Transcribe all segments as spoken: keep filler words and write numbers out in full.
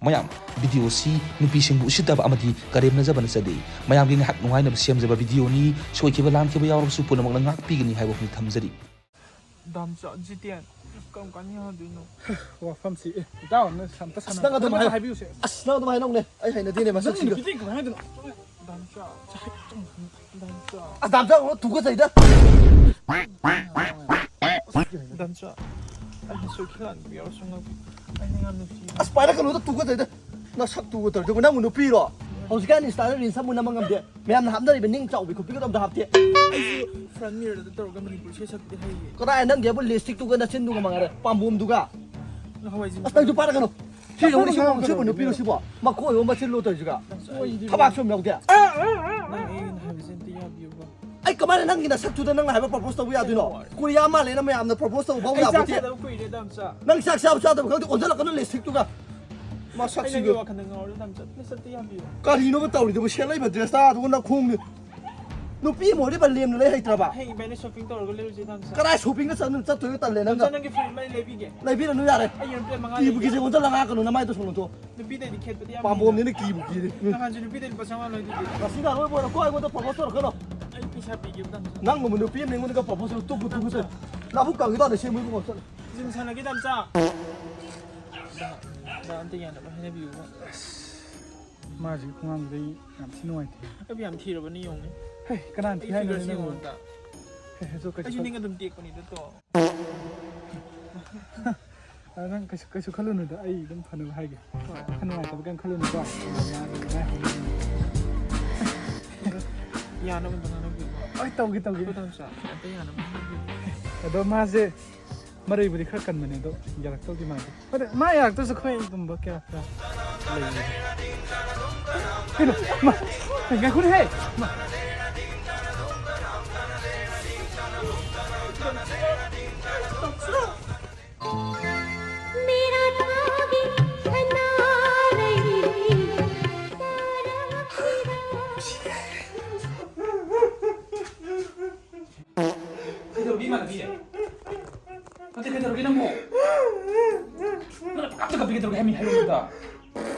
ꯃꯌꯥꯝ, ꯚꯤꯗꯤꯑꯣꯁꯤ ꯅꯨꯄꯤꯁꯤꯡꯕꯨ ꯎꯁꯤꯠꯇꯕ ꯑꯃꯗꯤ ꯀꯔꯦꯝꯅꯖꯕ ꯅꯠꯆꯗꯦ꯫ ꯃꯌꯥꯝꯒꯤ ꯉꯥꯏꯍꯥꯛ ꯅꯨꯡꯉꯥꯏꯅꯕ ꯁꯦꯝꯖꯕ ꯚꯤꯗꯤꯑꯣꯅꯤ꯫ ꯁꯣꯏꯈꯤꯕ ꯂꯥꯟꯈꯤꯕ ꯌꯥꯎꯔꯕꯁꯨ ꯄꯨꯝꯅꯃꯛꯅ ꯉꯥꯛꯄꯤꯒꯅꯤ ꯍꯥꯏꯕ ꯋꯥꯐꯝ ꯊꯝꯖꯔꯤ꯫ ꯗꯥꯝꯆꯥ, ꯖꯤꯇꯦꯟ, ꯀꯔꯝ ꯀꯥꯟꯗ ꯌꯥꯗꯣꯏꯅꯣ? ꯋꯥꯐꯝꯁꯤ, ꯑꯦ, ꯏꯇꯥꯎ, ꯅꯪ ꯑꯝꯇ ꯑꯁ, ꯁꯥꯟꯅ-, ꯅꯪ ꯑꯗꯨꯝ ꯅꯪ ꯑꯝꯇ ꯍꯥꯏꯌꯨ꯫ ꯍꯥꯏꯕꯤꯌꯨꯁꯦ꯫ ꯑꯁ, ꯅꯪ ꯑꯗꯨꯝ ꯍꯥꯏꯅꯧꯅꯦ꯫ ꯑꯩ ꯍꯩꯅꯗꯦꯅꯦ ꯅꯪ ꯃꯁꯛꯁꯤꯒ꯫ ꯅꯨꯄꯤꯗꯤ ꯀꯃꯥꯏꯅ ꯍꯥꯏꯗꯣꯏꯅꯣ? ꯗꯥꯝꯆꯥ, ꯗꯥꯝꯆꯥ꯫ ꯑꯁ, ꯗꯥꯝꯆꯥ, ꯇꯨꯀꯠꯆꯩꯗ꯫ ꯗꯥꯝꯆꯥ, ꯑꯩꯅ ꯁꯣꯏꯈꯤꯕ ꯂꯥꯟꯈꯤꯕ ꯌꯥꯎꯔꯁꯨ ꯉꯥꯛꯄꯤ-, ꯑꯩꯅ ꯌꯥꯝ ꯅꯨꯡꯁꯤ꯫ ꯑꯁ, ꯄꯥꯏꯔꯛꯀꯅꯨꯗ, ꯇꯨꯀꯠꯆꯩꯗ꯫ ꯅꯁꯛꯇꯨꯒ ꯇꯧꯔꯤꯗꯨꯕꯨ ꯅꯪꯕꯨ ꯅꯨꯄꯤꯔꯣ? ꯍꯧꯖꯤꯛꯀꯥꯟ Insta-ꯗ reels ꯑꯃꯨꯛ ꯅꯝꯕ ꯉꯝꯗꯦ꯫ ꯃꯌꯥꯝꯅ ꯍꯥꯞꯅꯔꯤꯕ ꯅꯤꯡ ꯆꯥꯎꯕꯤ ꯈꯣꯠꯄꯤꯒꯗꯣ ꯑꯝꯇ ꯍꯥꯞꯇꯦ꯫ ꯑꯩꯁꯨ front mirror-ꯗ ꯇꯧꯔꯒ ꯃꯅꯤꯄꯨꯔ ꯏꯁꯩ ꯁꯛꯄꯗꯤ ꯍꯩꯌꯦ꯫ ꯀꯗꯥꯏ ꯅꯪꯒꯤꯕꯨ lipstick-ꯇꯨꯒ ꯅꯆꯤꯟꯗꯨꯒ ꯃꯉꯥꯏꯔꯦ, ꯄꯥꯝꯕꯣꯝꯗꯨꯒ꯫ ꯅꯪ ꯍꯋꯥꯏ ꯖꯤꯟ ꯑꯁ, ꯅꯪꯁꯨ ꯄꯥꯏꯔꯛꯀꯅꯨ꯫ ꯁꯤ ꯌꯦꯡꯉꯨꯅꯦ, ꯁꯤꯕꯨ, ꯁꯤꯕꯨ ꯅꯨꯄꯤꯔꯣ ꯁꯤꯕꯣ? ꯃꯀꯣꯏ ꯑꯃ ꯃꯆꯤꯟꯂꯣ ꯇꯧꯔꯤꯁꯤꯒ꯫ ꯊꯕꯥꯛꯁꯨ ꯌꯥꯝ ꯌꯥꯎꯗꯦ꯫ ꯅꯪ ꯑꯩꯅ ꯍꯥꯏꯕꯁꯦ ꯑꯝꯇ ꯌꯥꯕꯤꯌꯨꯕ꯫ ꯑꯩ ꯀꯃꯥꯏꯅ ꯅꯪꯒꯤ ꯅꯁꯛꯇꯨꯗ ꯅꯪ ꯍꯥꯏꯕ propose ꯇꯧꯕ ꯌꯥꯗꯣꯏꯅꯣ? ꯀꯣꯔꯤꯌꯥ ꯃꯥꯜꯂꯦꯅ ꯃꯌꯥꯝꯅ propose ꯇꯧꯕ ꯐꯥꯎ ꯑꯩ ꯆꯥꯛ ꯌꯥꯄꯣꯠꯇꯦ꯫ ꯆꯥꯗꯕ ꯀꯨꯏꯔꯦ, ꯗꯥꯝꯆꯥ꯫ ꯅꯪ ꯆꯥꯛ ꯆꯥꯕ ꯆꯥꯗꯕ ꯈꯪꯗꯦ, ꯑꯣꯟꯁꯤꯜꯂꯛꯀꯅꯨ lipstick-ꯇꯨꯒ꯫ ꯃꯁꯛꯁꯤꯒ꯫ ꯑꯩ ꯅꯪꯒꯤ ꯋꯥꯈꯜꯗ ꯉꯥꯎꯔꯦ, ꯗꯥꯝꯆꯥ꯫ Please, ꯑꯝꯇ ꯌꯥꯕꯤꯌꯨ꯫ ꯀꯔꯤꯅꯣꯕ ꯇꯧꯔꯤꯗꯨꯕꯨ? ꯁꯦꯠꯂꯛꯏꯕ dress-ꯇ ꯑꯗꯨꯒ ꯅꯈꯣꯡꯅꯤ꯫ ꯅꯨꯄꯤ ꯑꯃ ꯑꯣꯏꯔꯤꯕ ꯂꯦꯝꯅ ꯂꯩ ꯍꯩꯇ꯭ꯔꯕ? ꯍꯌꯦꯡ ꯏꯕꯥꯅꯤ shopping ꯇꯧꯔꯒ ꯂꯩꯔꯨꯁꯦ, ꯗꯥꯝꯆꯥ꯫ ꯀꯗꯥꯏ shopping-ꯒ ꯆꯠꯅ-, ꯆꯠꯇꯣꯏꯒ ꯇꯜꯂꯦ ꯅꯪꯒ꯫ ꯗꯥꯝꯆꯥ, ꯅꯪꯒꯤ ꯐꯨꯔꯤꯠ ꯑꯃ ꯑꯩ ꯂꯩꯕꯤꯒꯦ꯫ ꯂꯩꯕꯤꯔꯅꯨ ꯌꯥꯔꯦ꯫ ꯑꯩ ꯌꯦꯔꯨꯝ plate ꯃꯉꯥ ꯀꯤꯕꯨ ꯂꯩꯕꯤꯒꯦ꯫ ꯀꯤꯖꯩ, ꯑꯣꯟꯁꯤꯜꯂ ꯉꯥꯡꯉꯛꯀꯅꯨ, ꯅꯃꯥꯏꯗꯣ ꯁꯨꯝ ꯂꯧꯊꯣꯛ꯫ ꯅꯨꯄꯤꯗꯩꯗꯤ ꯈꯦꯠꯄꯗꯤ ꯌꯥꯝ ꯄꯥꯝꯕꯣꯝꯅꯤꯅ ꯍꯦꯟꯅ꯫ ꯀꯤꯕꯨ ꯀꯤꯔꯦ꯫ ꯎꯝ꯫ ꯅꯍꯥꯟꯁꯨ ꯅꯨꯄꯤꯗꯩ ꯂꯨꯄꯥ ꯆꯥꯝꯃꯉꯥ ꯂꯧꯗꯨꯗꯤ꯫ ꯉꯁꯤꯅ ꯑꯔꯣꯏꯕ ꯑꯣꯏꯔꯀꯣ ꯑꯩꯉꯣꯟꯗ propose ꯇꯧꯔꯛꯀꯅꯣ꯫ ꯑꯩ ꯄꯩꯁꯥ ꯄꯤꯒꯦꯕ, ꯗꯥꯝꯆꯥ꯫ ꯅꯪꯒꯨꯝꯕ ꯅꯨꯄꯤ ꯑꯃꯅ ꯑꯩꯉꯣꯟꯗꯒ propose ꯇꯧꯔꯛ ꯇꯨꯀꯨ ꯇꯨꯀꯨ ꯇꯧ-, ꯂꯧꯕꯨꯛ ꯀꯪꯉꯤ ꯇꯥꯅ ꯁꯦꯝꯕ ꯏꯕꯨꯡꯉꯣ, ꯆꯠꯂꯣ꯫ Gym ꯁꯥꯟꯅꯒꯦ, ꯗꯥꯝꯆꯥ꯫ ꯗꯥ, ꯗꯥ ꯑꯝꯇ ꯌꯥꯅꯕ ꯍꯥꯏꯅꯕꯤꯌꯨꯕ꯫ ꯑꯁ, ꯃꯥꯁꯤꯒꯤ ꯈꯣꯡꯉꯥꯡꯗꯨꯗꯤ ꯑꯩ ꯌꯥꯝ ꯊꯤ ꯅꯨꯡꯉꯥꯏꯇꯦ꯫ ꯑꯩꯕꯨ ꯌꯥꯝ ꯊꯤꯔꯕꯅꯤ ꯌꯦꯡꯉꯨꯅꯦ꯫ ꯍꯦ, ꯀꯅꯥꯅ ꯊꯤ ꯑꯩꯒꯤ ꯍꯥꯏꯅꯣ figure-ꯁꯤ ꯅꯪꯕꯨ? ꯌꯦꯡꯉꯣ ꯑꯝꯇ꯫ ꯍꯦ, ꯍꯦ, ꯆꯣ, ꯀꯩꯁꯨ ꯑꯩꯁꯨ ꯈꯜꯂꯨ-, ꯅꯤꯡ ꯑꯗꯨꯝ ꯇꯦꯛꯄꯅꯤꯗ ꯇꯣ꯫ ꯑ, ꯅꯪ ꯀꯩꯁꯨ, ꯀꯩꯁꯨ ꯈꯜꯂꯨꯅꯨꯗ, ꯑꯩ ꯑꯗꯨꯝ ꯐꯅꯕ ꯍꯥꯏꯒꯦ꯫ ꯍꯣꯏ꯫ ꯋꯥꯈꯜ ꯅꯨꯡꯉꯥꯏꯇꯕ ꯀꯩꯝ ꯈꯜꯂꯨꯅꯨꯀꯣ꯫ ꯌꯥꯅꯕ ꯑꯝꯇ ꯉꯥꯡꯅꯕꯤꯌꯨꯀꯣ꯫ ꯍꯣꯏ, ꯇꯧꯒꯦ, ꯇꯧꯒꯦ꯫ ꯍꯣꯏ, ꯗꯥꯝꯆꯥ, ꯑꯝꯇ ꯌꯥꯅꯕ ꯉꯥꯡꯅꯕꯤꯌꯨ꯫ ꯑꯗꯣ ꯃꯥꯁꯦ ꯃꯔꯩꯕꯨꯗꯤ ꯈꯔ ꯀꯟꯕꯅꯦ, ꯑꯗꯣ ꯌꯥꯔꯛꯇꯧꯗꯤ ꯃꯥꯟꯗꯦ꯫ ꯍꯣꯏ, ꯃꯥ ꯌꯥꯔꯛꯇ꯭ꯔꯁꯨ ꯑꯩꯈꯣꯏꯒꯨꯝꯕ ꯀꯌꯥ ꯀꯌꯥ ꯂꯩꯌꯦ꯫ ꯀꯩꯅꯣ? ꯃꯥ, ꯉꯥꯏꯈꯣꯅꯦꯍꯦ! ꯃꯥ꯫ ꯀꯩꯗꯧꯔꯒꯦ, ꯏꯃꯥꯟꯅꯕꯤ? ꯅꯠꯇꯦ, ꯀꯩꯗꯧꯔꯒꯦ ꯅꯪꯕꯨ? ꯅꯪꯅ ꯄꯪꯀꯞꯇ ꯀꯞꯄꯤ ꯀꯩꯗꯧꯔꯒꯦ ꯍꯥꯏꯃꯤ? ꯍꯥꯏꯔꯛꯑꯣ ꯑꯝꯇ꯫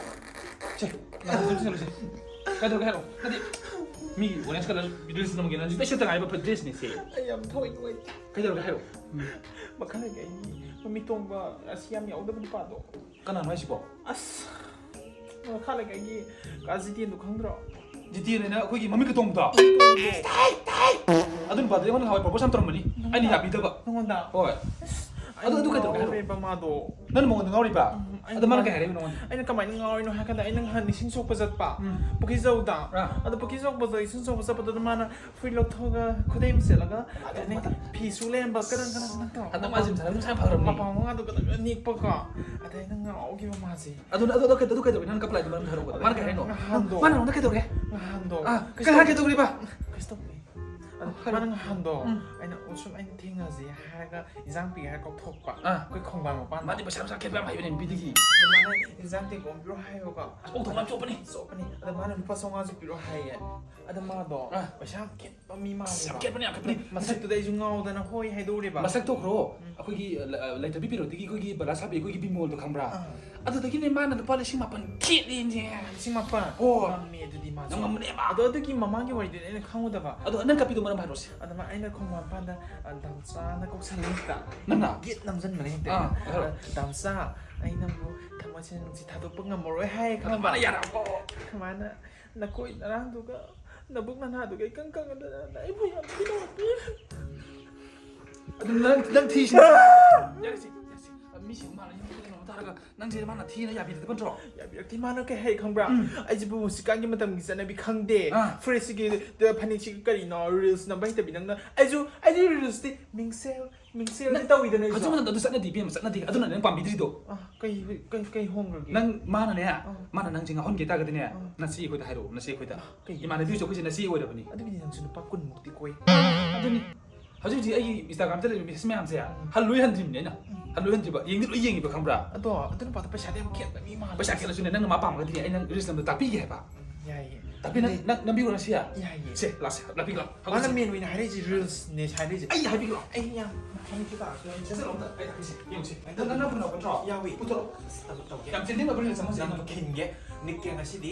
ꯁꯦ, ꯂꯥꯛꯑꯣ, ꯆꯠꯂꯨꯁꯦ, ꯆꯠꯂꯨꯁꯦ꯫ ꯀꯩꯗꯧꯔꯒꯦ ꯍꯥꯏꯔꯛꯑꯣ꯫ ꯅꯠꯇꯦ, ꯃꯤꯒꯤ ꯑꯣꯔꯦꯟꯖ ꯀꯂꯔ ꯗ꯭ꯔꯦꯁ ꯅꯝꯒꯦꯅ ꯍꯧꯖꯤꯛꯇ ꯁꯦꯠꯇ ꯉꯥꯏꯕ ꯗ꯭ꯔꯦꯁꯅꯦ ꯁꯦ꯫ ꯑꯩ ꯌꯥꯝ ꯊꯋꯥꯏ ꯅꯨꯡꯉꯥꯏꯇꯦ꯫ ꯀꯩꯗꯧꯔꯒꯦ ꯍꯥꯏꯔꯛꯑꯣ꯫ ꯃꯈꯜ ꯂꯩꯒꯦ, ꯑꯩ ꯃꯃꯤꯠ ꯇꯣꯡꯕ, ꯔꯥꯁꯤ ꯌꯥꯝ ꯌꯥꯎꯗꯕ ꯅꯨꯄꯥꯗꯣ꯫ ꯀꯅꯥꯅꯣ ꯍꯥꯏꯁꯤꯕꯣ? ꯑꯁ, ꯃꯈꯥ ꯂꯩꯀꯥꯏꯒꯤ ꯀꯥ ꯖꯤꯇꯦꯟꯗꯣ ꯈꯪꯗ꯭ꯔꯣ? ꯖꯤꯇꯦꯟ ꯍꯥꯏꯅ ꯑꯩꯈꯣꯏꯒꯤ ꯃꯃꯤꯠ ꯀꯇꯣꯡꯕꯗꯣ? ꯃꯃꯤꯠ ꯇꯣꯡꯕꯗꯣ꯫ ꯇꯥꯏ, ꯇꯥꯏ! ꯑꯗꯨ ꯅꯨꯄꯥꯗꯨꯗꯤ ꯑꯩꯉꯣꯟꯗ ꯅꯍꯥꯟꯋꯥꯏ ꯄ꯭ꯔꯣꯄꯣꯁ ꯌꯥꯝ ꯇꯧꯔꯝꯕꯅꯤ꯫ ꯑꯩꯅ ꯌꯥꯕꯤꯗꯕ꯫ ꯅꯉꯣꯟꯗ? ꯍꯣꯏ꯫ ꯑꯁ, ꯑꯗꯨ, ꯑꯗꯨ ꯑꯩ ꯀꯩꯗꯧꯔꯒꯦ ꯍꯥꯏꯔꯣ? ꯉꯥꯎꯔꯦꯕ ꯃꯥꯗꯣ꯫ ꯅꯪꯅ ꯃꯉꯣꯟꯗ ꯉꯥꯎꯔꯤꯕ? ꯎꯝ, ꯑꯩ ꯑꯗꯣ ꯃꯥꯅ ꯀꯩ ꯍꯥꯏꯔꯛꯏꯕ ꯅꯉꯣꯟꯗ? ꯑꯩꯅ ꯀꯃꯥꯏꯅ ꯉꯥꯎꯔꯤꯅꯣ ꯍꯥꯏ ꯀꯥꯟꯗ, ꯑꯩꯅ ꯅꯍꯥꯟ ꯏꯁꯤꯡ ꯁꯣꯛꯄ ꯆꯠꯄ꯫ ꯎꯝ꯫ ꯄꯨꯈ꯭ꯔꯤꯖꯧꯗ꯫ ꯑꯥ꯫ ꯑꯗꯣ ꯄꯨꯈ꯭ꯔꯤꯖꯧꯕꯗ ꯏꯁꯤꯡ ꯁꯣꯛꯄ ꯆꯠꯄꯗꯨꯗ ꯃꯥꯅ ꯐꯨꯔꯤꯠ ꯂꯧꯊꯣꯛꯑꯒ ꯈꯨꯗꯩ ꯑꯃ ꯁꯦꯠꯂꯒ, ꯑꯗꯨ ꯑꯗꯩ ꯃꯇꯝ ꯐꯤ ꯁꯨ ꯂꯩꯔꯝꯕ, ꯀꯗꯪ, ꯀꯗꯪ, ꯀꯗꯪ ꯇꯧꯔꯒ꯫ ꯍꯟꯗꯛ ꯃꯥꯁꯦ ꯃꯁꯥ ꯃꯁꯥ ꯌꯥꯝ ꯐꯈ꯭ꯔꯕꯅꯤ꯫ ꯃꯄꯥ ꯃꯉꯥꯗꯣ ꯀꯗꯪ ꯅꯤꯛꯄꯀꯣ꯫ ꯑꯗꯩ ꯑꯩꯅ ꯉꯥꯎꯈꯤꯕ ꯃꯥꯁꯦ꯫ ꯑꯗꯨ, ꯑꯗꯨ, ꯑꯗꯨ ꯀꯩꯗꯧ-, ꯑꯗꯨ ꯀꯩꯗꯧꯕ? ꯅꯪ ꯀꯞꯄ ꯂꯥꯛꯏꯗꯣ ꯃꯔꯝꯗꯣ ꯍꯥꯏꯔꯛꯑꯣ꯫ ꯃꯥꯅ ꯀꯩ ꯍꯥꯏꯅꯣ? ꯅꯍꯥꯟꯗꯣ꯫ ꯃꯥꯅ ꯅꯉꯣꯟꯗ ꯀꯩꯗꯧꯔꯦ? ꯅꯍꯥꯟꯗꯣ꯫ ꯑꯥ, ꯀꯩꯁꯨ ꯀꯩ ꯍꯥꯏꯔꯛꯀꯦ ꯇꯧꯕ꯫ ꯇꯧꯔꯤꯕ? ꯀꯩꯁꯨ ꯇꯧꯗꯦ꯫ ꯑꯗꯣ ꯍꯥꯏꯔꯣ꯫ ꯃꯥꯅ ꯅꯍꯥꯟꯗꯣ ꯎꯝ꯫ ꯑꯩꯅ, "ꯑꯣ, ꯁꯨꯝ ꯑꯩꯅ ꯊꯦꯡꯅꯁꯦ" ꯍꯥꯏꯔꯒ ꯏꯟꯖꯥꯡ ꯄꯤꯒꯦ ꯍꯥꯏꯔ ꯀꯧꯊꯣꯛꯄ꯫ ꯑꯥ꯫ ꯑꯩꯈꯣꯏ ꯈꯣꯡꯕꯥꯟ ꯃꯄꯥꯟꯗ꯫ ꯃꯥꯗꯤ ꯄꯩꯁꯥ ꯅꯨꯡꯁꯥ ꯈꯦꯠꯄ ꯌꯥꯝ ꯍꯩꯕꯅꯦ, ꯅꯨꯄꯤꯗꯒꯤ꯫ ꯑꯗꯣ ꯃꯥꯅ ꯏꯟꯖꯥꯡ ꯇꯦꯡꯀꯣꯠ ꯑꯃ ꯄꯤꯔꯛꯑꯣ ꯍꯥꯏꯌꯦꯕꯀꯣ꯫ ꯑꯁ, ꯑꯣꯛ ꯊꯣꯡꯕ ꯌꯥꯝ ꯆꯣꯞꯄꯅꯤ꯫ ꯆꯣꯞꯄꯅꯤ꯫ ꯑꯗꯣ ꯃꯥꯅ ꯂꯨꯄꯥ ꯆꯥꯝꯃꯉꯥꯁꯨ ꯄꯤꯔꯛꯑꯣ ꯍꯥꯏꯌꯦ꯫ ꯑꯗꯣ ꯃꯥꯗꯣ ꯑꯥ꯫ ꯄꯩꯁꯥ ꯌꯥꯝ ꯈꯦꯠꯄ ꯃꯤ ꯃꯥꯜꯂꯦꯕ꯫ ꯌꯥꯝ ꯈꯦꯠꯄꯅꯤ, ꯌꯥꯝ ꯈꯦꯠꯄꯅꯤ꯫ ꯃꯁꯛꯇꯨꯗ ꯑꯩꯁꯨ ꯉꯥꯎꯗꯅ ꯍꯣꯏ ꯍꯥꯏꯗꯣꯛꯎꯔꯦꯕ꯫ ꯃꯁꯛ ꯇꯣꯛꯈ꯭ꯔꯣ꯫ ꯎꯝ꯫ ꯑꯩꯈꯣꯏꯒꯤ, ꯑ, ꯂꯩꯇꯕꯤ ꯄꯤꯔꯣꯗꯒꯤ ꯑꯩꯈꯣꯏꯒꯤ ꯕꯂꯥ ꯁꯥꯕꯤ ꯑꯩꯈꯣꯏꯒꯤ ꯕꯤꯃꯣꯜꯗꯣ ꯈꯪꯕ꯭ꯔꯥ? ꯑꯥ꯫ ꯑꯗꯨꯗꯒꯤꯅꯦ ꯃꯥꯅ ꯂꯨꯄꯥ ꯂꯤꯁꯤꯡ ꯃꯥꯄꯟ ꯈꯦꯠꯂꯤꯅꯦ꯫ ꯂꯤꯁꯤꯡ ꯃꯥꯄꯟ? ꯍꯣꯏ꯫ ꯉꯝꯃꯦ ꯑꯗꯨꯗꯤ ꯃꯥꯁꯨ꯫ ꯌꯥꯝ ꯉꯝꯕꯅꯦꯕ꯫ ꯑꯗꯣ ꯑꯗꯨꯒꯤ ꯃꯃꯥꯡꯒꯤ ꯋꯥꯔꯤꯗꯨꯗꯤ ꯑꯩꯅ ꯈꯪꯉꯨꯗꯕ꯫ ꯑꯗꯣ ꯅꯪ ꯀꯞꯄꯤꯗꯣ ꯃꯔꯝ ꯍꯥꯏꯔꯣꯁꯦ꯫ ꯑꯗ ꯃꯥ, ꯑꯩꯅ ꯈꯣꯡꯕꯥꯟ ꯃꯄꯥꯟꯗ, ꯑ, ꯗꯥꯝꯆꯥꯅ ꯀꯧꯁꯜꯂꯦ ꯍꯦꯛꯇ꯫ ꯅꯪꯅ? ꯒꯦꯠ ꯅꯝꯖꯟꯕꯅꯦ ꯍꯦꯛꯇ꯫ ꯑꯥ, ꯍꯥꯏꯔꯣ꯫ "ꯑ, ꯗꯥꯝꯆꯥ, ꯑꯩ ꯅꯪꯕꯨ ꯊꯃꯣꯏꯁꯦ ꯅꯨꯡꯁꯤ ꯊꯥꯗꯣꯛꯄ ꯉꯝꯃꯔꯣꯏ" ꯍꯥꯏ, ꯑꯗꯣ ꯈꯪꯉꯕ? ꯃꯥꯅ ꯌꯥꯔꯛꯑꯕꯣ? ꯃꯥꯅ ꯅꯀꯣꯏ ꯅꯔꯥꯡꯗꯨꯒ ꯅꯕꯨꯛ ꯅꯅꯥꯗꯨꯒ ꯏꯀꯪ ꯀꯪꯉꯗꯅ ꯑꯩꯕꯨ ꯌꯥꯝ ꯊꯤꯅ ꯑꯣꯠꯄꯤ꯫ ꯑꯗꯨ ꯅꯪ, ꯅꯪ ꯊꯤꯁꯤꯅ꯫ ꯌꯥꯔꯦꯁꯤ, ꯌꯥꯔꯦꯁꯤ꯫ ꯃꯤꯁꯤ ꯃꯥꯅ ꯌꯨꯝꯗ ꯀꯩꯅꯣꯝ ꯊꯥꯔꯒ ꯅꯪꯁꯦ ꯃꯥꯅ ꯊꯤꯅ ꯌꯥꯕꯤꯗꯕ ꯅꯠꯇ꯭ꯔꯣ? ꯌꯥꯕꯤꯔꯛꯇꯦ꯫ ꯃꯥꯅ ꯀꯩ ꯍꯥꯏ ꯈꯪꯕ꯭ꯔꯥ? ꯎꯝ꯫ ꯑꯩꯁꯤꯕꯨ ꯍꯧꯖꯤꯛꯀꯥꯟꯒꯤ ꯃꯇꯝꯒꯤ ꯆꯠꯅꯕꯤ ꯈꯪꯗꯦ꯫ ꯑꯥ꯫ ꯐꯨꯔꯤꯠꯁꯤꯒꯤ, ꯐꯅꯦꯛꯁꯤꯒꯤ ꯀꯔꯤꯅꯣ reels ꯅꯝꯕ ꯍꯩꯇꯕꯤ ꯅꯪꯅ꯫ ꯑꯩꯁꯨ, ꯑꯩꯁꯨ reels ꯇꯤ ꯃꯤꯡꯁꯦꯜ, ꯃꯤꯡꯁꯦꯜꯗꯤ ꯅꯪ ꯇꯧꯋꯤꯗꯅ ꯑꯩꯁꯨ꯫ ꯍꯧꯖꯤꯛ ꯃꯇꯝꯗ ꯑꯗꯨ ꯆꯠꯅꯗꯦ ꯏꯕꯦꯝꯃ, ꯆꯠꯅꯗꯦ꯫ ꯑꯗꯨꯅꯅꯦ ꯅꯪ ꯄꯥꯝꯕꯤꯗ꯭ꯔꯤꯗꯣ꯫ ꯑꯥ, ꯀꯩ, ꯀꯩ, ꯀꯩ ꯍꯣꯡꯈ꯭ꯔꯒꯦ? ꯅꯪ, ꯃꯥꯅꯅꯦ, ꯑꯥ꯫ ꯃꯥꯅ ꯅꯪꯁꯦ ꯉꯥꯎꯍꯟꯒꯦ ꯇꯥꯔꯒꯗꯤꯅꯦ, ꯑꯥ꯫ ꯅꯆꯦ ꯑꯩꯈꯣꯏꯗ ꯍꯥꯏꯔꯛꯑꯣ, ꯅꯆꯦ ꯑꯩꯈꯣꯏꯗ꯫ ꯀꯩꯒꯤ? ꯏꯃꯥꯟꯅꯕꯤ ꯍꯧꯖꯤꯛ ꯑꯩꯈꯣꯏꯁꯦ ꯅꯆꯦ ꯑꯣꯏꯔꯕꯅꯤ꯫ ꯑꯗꯨꯒꯤꯗꯤ ꯅꯪꯁꯨ ꯅꯨꯄꯥ ꯀꯨꯟꯃꯨꯛꯇꯤ ꯀꯣꯏ꯫ ꯑꯗꯨꯅꯤ꯫ ꯍꯧꯖꯤꯛ ꯍꯧꯖꯤꯛ ꯑꯩꯒꯤ Instagram ꯗ ꯂꯩꯔꯤꯕ message ꯃꯌꯥꯝꯁꯦ ꯎꯝ꯫ ꯍꯜꯂꯣꯏ ꯍꯟꯗ꯭ꯔꯤꯕꯅꯦ ꯑꯩꯅ꯫ ꯎꯝ꯫ ꯍꯜꯂꯣꯏ ꯍꯟꯗ꯭ꯔꯤꯕ꯫ ꯌꯦꯡꯗꯤ ꯂꯣꯏ ꯌꯦꯡꯉꯤꯕ, ꯈꯪꯕ꯭ꯔꯥ? ꯑꯗꯣ ꯑꯗꯨ ꯅꯨꯄꯥꯗꯣ ꯄꯩꯁꯥꯗꯤ ꯌꯥꯝ ꯈꯦꯠꯄ ꯃꯤ ꯃꯥꯜꯂꯦ꯫ ꯄꯩꯁꯥ ꯈꯦꯠꯂꯁꯨꯅꯦ, ꯅꯪꯅ ꯃꯥ ꯄꯥꯝꯃꯒꯗꯤꯅꯦ, ꯑꯩ ꯅꯪ reels ꯅꯝꯕꯗ ꯇꯥꯛꯄꯤꯒꯦ ꯍꯥꯏꯕ꯫ ꯎꯝ, ꯌꯥꯏꯌꯦ꯫ ꯇꯥꯕꯤ, ꯅꯪ, ꯅꯪ ꯅꯝꯕꯤꯔꯣ ꯁꯤ? ꯌꯥꯏꯌꯦ꯫ ꯁꯦ, ꯂꯥꯛꯁꯦ, ꯂꯥꯛꯄꯤꯔꯣ꯫ ꯃꯥꯅ ꯍꯧꯖꯤꯛ꯫ ꯃꯦꯟ ꯑꯣꯏꯅ ꯍꯥꯏꯔꯛꯏꯁꯦ ꯔꯤꯜꯁꯅꯦ ꯍꯥꯏꯔꯛꯏꯁꯦ꯫ ꯑꯩ ꯍꯥꯏꯕꯤꯒꯦ ꯂꯥꯎ꯫ ꯑꯩ ꯌꯥꯝ ꯈꯪꯗꯦ ꯇꯥꯔꯁꯨ ꯑꯩ ꯁꯠ ꯁꯠ ꯑꯝꯇ ꯑꯩ ꯇꯥꯛꯄꯤꯁꯦ, ꯌꯦꯡꯉꯨꯁꯦ꯫ ꯅꯪ, ꯅꯪ, ꯅꯪ ꯐꯣꯟ ꯅꯝꯕꯔ ꯅꯠꯇ꯭ꯔꯣ? ꯌꯥꯎꯏ꯫ ꯄꯨꯊꯣꯔꯛꯑꯣ꯫ ꯑꯁ, ꯇꯧ-, ꯇꯧꯒꯦ꯫ ꯌꯥꯝ ꯆꯤꯟꯖꯤꯟꯕ ꯕ꯭ꯔꯤꯜ ꯆꯪꯉꯁꯦ꯫ ꯅꯪ ꯈꯤꯟꯒꯦ꯫ ꯅꯤꯛꯀꯦ ꯉꯁꯤꯗꯤ꯫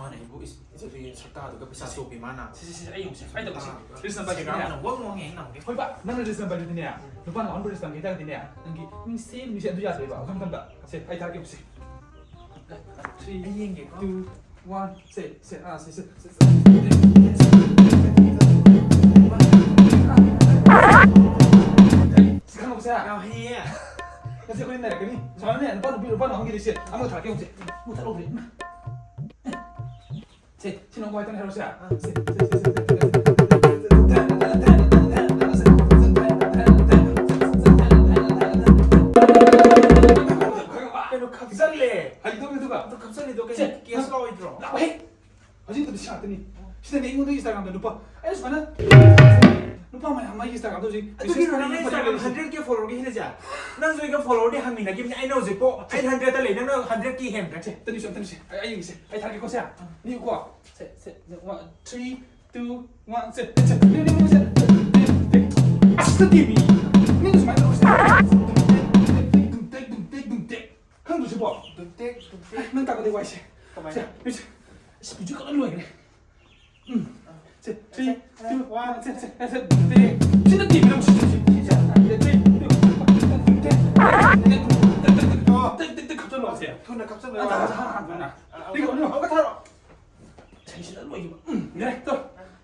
ꯃꯥꯅ ꯑꯩꯕꯨ ꯏꯁ-, ꯏꯁ-, ꯁꯛꯇꯥꯗꯨꯒ ꯄꯩꯁꯥ ꯆꯣꯞꯄꯤ ꯃꯥꯅ꯫ ꯁꯤ, ꯁꯤ, ꯁꯤ, ꯑꯩ ꯌꯦꯡꯉꯨꯁꯦ꯫ ꯑꯩ ꯇꯧꯒꯦꯁꯦ꯫ ꯑꯥ꯫ ꯔꯤꯜꯁ ꯅꯝꯕꯔ ꯁꯤꯒ ꯀꯌꯥꯅꯣ? ꯅꯪ ꯋꯥ ꯉꯥꯡꯉꯦ, ꯑꯩ ꯅꯝꯒꯦ꯫ ꯍꯣꯏꯕ, ꯅꯪꯅ ꯔꯤꯜꯁ ꯅꯝꯕꯔꯗꯨꯗꯤꯅꯦ, ꯅꯨꯄꯥ ꯅꯥꯎꯟ ꯔꯤꯜꯁ ꯅꯝꯒꯦ ꯍꯥꯏꯇꯥꯔꯗꯤꯅꯦ, ꯅꯪꯒꯤ ꯃꯤꯡꯁꯦ, ꯃꯤꯡꯁꯦ ꯑꯗꯨ ꯌꯥꯗꯦꯕ꯫ ꯃꯊꯪ ꯃꯊꯪꯗ꯫ ꯁꯦ, ꯑꯩ ꯊꯥꯔꯛꯀꯦ ꯌꯦꯡꯉꯨꯁꯦ꯫ Three, ꯑꯩ ꯌꯦꯡꯒꯦꯀꯣ꯫ Two, one, ꯁꯦ, ꯁꯦ, ꯑꯥ, ꯁꯦ, ꯁꯦ, ꯁꯦ, ꯁꯦ꯫ ꯁꯤ ꯈꯪꯉꯕꯣ ꯁꯦ? ꯌꯥꯝ ꯍꯩꯌꯦ꯫ ꯉꯁꯤ ꯑꯩꯈꯣꯏ ꯅꯩꯔꯛꯀꯅꯤ꯫ ꯁꯨꯃꯥꯏꯅꯅꯦ, ꯅꯨꯄꯥ ꯅꯨꯄꯤ, ꯅꯨꯄꯥ ꯅꯨꯄꯥ ꯍꯪꯈꯤꯗꯣꯏꯁꯦ꯫ ꯑꯃꯒ ꯊꯥꯔꯛꯀꯦ ꯌꯦꯡꯉꯨꯁꯦ꯫ ꯃꯨꯊꯠꯍꯧꯗ꯭ꯔꯦ꯫ ꯁꯦ, ꯁꯤ ꯅꯪ ꯋꯥꯏ ꯇꯪ ꯍꯥꯏꯔꯣ ꯁꯦ꯫ ꯁꯦ, ꯁꯦ, ꯁꯦ, ꯁꯦ, ꯁꯦ꯫ ꯀꯩꯅꯣ ꯈꯞꯆꯜꯂꯦ꯫ ꯍꯩꯗꯧ, ꯍꯩꯗꯧ꯫ ꯑꯗꯨ ꯈꯞꯆꯜꯂꯤꯗꯣ ꯀꯩꯅꯣ? ꯁꯦ, ꯀꯦꯁ ꯂꯥꯛꯑꯣꯏꯗ꯭ꯔꯣ? ꯂꯥꯛꯑꯣꯍꯦ꯫ ꯍꯧꯖꯤꯛ ꯃꯇꯝꯗ ꯁꯤ ꯉꯥꯛꯇꯅꯤ꯫ ꯁꯤꯗꯅꯦ ꯑꯩꯉꯣꯟꯗ Instagram-ꯗ ꯅꯨꯄꯥ, ꯑꯩꯅ ꯁꯨꯃꯥꯏꯅ ꯅꯨꯄꯥ ꯃꯌꯥꯝ ꯑꯃ Instagram-ꯗ ꯍꯧꯖꯤꯛ ꯑꯗꯨꯒꯤ message ꯅꯪ ꯊꯥꯅꯔꯤꯕ Instagram ꯂꯩꯔꯤꯁꯦ꯫ Hundred K follower-ꯒꯤ ꯍꯦꯜꯂꯤꯁꯦ? ꯅꯪꯁꯨ ꯑꯩꯒ follower-ꯗꯤ ꯍꯪꯃꯤꯟꯅꯈꯤꯕꯅꯤ, ꯑꯩꯅ ꯍꯧꯖꯤꯛ ꯄꯣ eight hundred-ꯇ ꯂꯩ, ꯅꯪꯅ hundred K ꯍꯦꯟꯈ꯭ꯔꯦ꯫ ꯁꯦ, ꯇꯅꯤꯁ, ꯇꯅꯤꯁ꯫ ꯑꯩ, ꯑꯩ ꯌꯦꯡꯒꯦꯁꯦ꯫ ꯑꯩ ꯊꯥꯔꯛꯀꯦꯀꯣ ꯁꯦ꯫ ꯅꯤꯌꯨꯀꯣ꯫ ꯁꯦ, ꯁꯦ, ꯁꯦ, one, three, two, one, ꯁꯦ, ꯁꯦ, ꯁꯦ, ꯁꯦ, ꯁꯦ꯫ ꯑꯁ, ꯅꯠꯇꯦꯃꯤ꯫ ꯃꯤꯅ ꯁꯨꯃꯥꯏꯅ ꯇꯧꯔꯤꯁꯦ꯫ ꯗꯨꯝ ꯇꯦꯛ, ꯗꯨꯝ ꯇꯦꯛ, ꯗꯨꯝ ꯇꯦꯛ, ꯗꯨꯝ ꯇꯦꯛ, ꯗꯨꯝ ꯇꯦꯛ꯫ ꯈꯪꯗ꯭ꯔꯣ ꯁꯤꯕꯣ? ꯗꯨꯝ ꯇꯦꯛ, ꯗꯨꯝ ꯇꯦꯛ꯫ ꯅꯪ ꯇꯥꯛꯄꯗꯤ ꯋꯥꯏꯁꯦ꯫ ꯀꯃꯥꯏꯅ? ꯁꯦ, ꯁꯦ꯫ ꯑꯁ, ꯚꯤꯗꯤꯑꯣ ꯀꯛꯂ ꯂꯣꯏꯈ꯭ꯔꯦ꯫ ꯎꯝ꯫ ꯁꯦ, three, two, one, ꯁꯦ, ꯁꯦ, ꯁꯦ, ꯁꯦ, ꯁꯦ꯫ ꯁꯤ ꯅꯠꯇꯦ, ꯃꯤꯅꯝ ꯁꯤ, ꯁꯤ, ꯁꯤ, ꯁꯤ, ꯁꯦ, ꯁꯦ, ꯁꯦ, ꯁꯦ, ꯁꯦ, ꯁꯦ, ꯁꯦ, ꯁꯦ, ꯁꯦ, ꯈꯞꯆꯜꯂꯣ, ꯁꯦ꯫ ꯊꯨꯅ ꯈꯞꯆꯜꯂꯣ꯫ ꯑ, ꯊꯥ, ꯊꯥ, ꯊꯥ, ꯊꯥ, ꯊꯥ꯫ ꯑ, ꯑ, ꯂꯤꯒꯣ, ꯂꯤꯒꯣ꯫ ꯑꯃꯨꯛꯀ ꯊꯥꯔꯛꯑꯣ꯫ ꯆꯍꯤꯁꯤꯗ ꯂꯣꯏꯈꯤꯕ꯫ ꯎꯝ, ꯌꯥꯔꯦ, ꯇꯣ꯫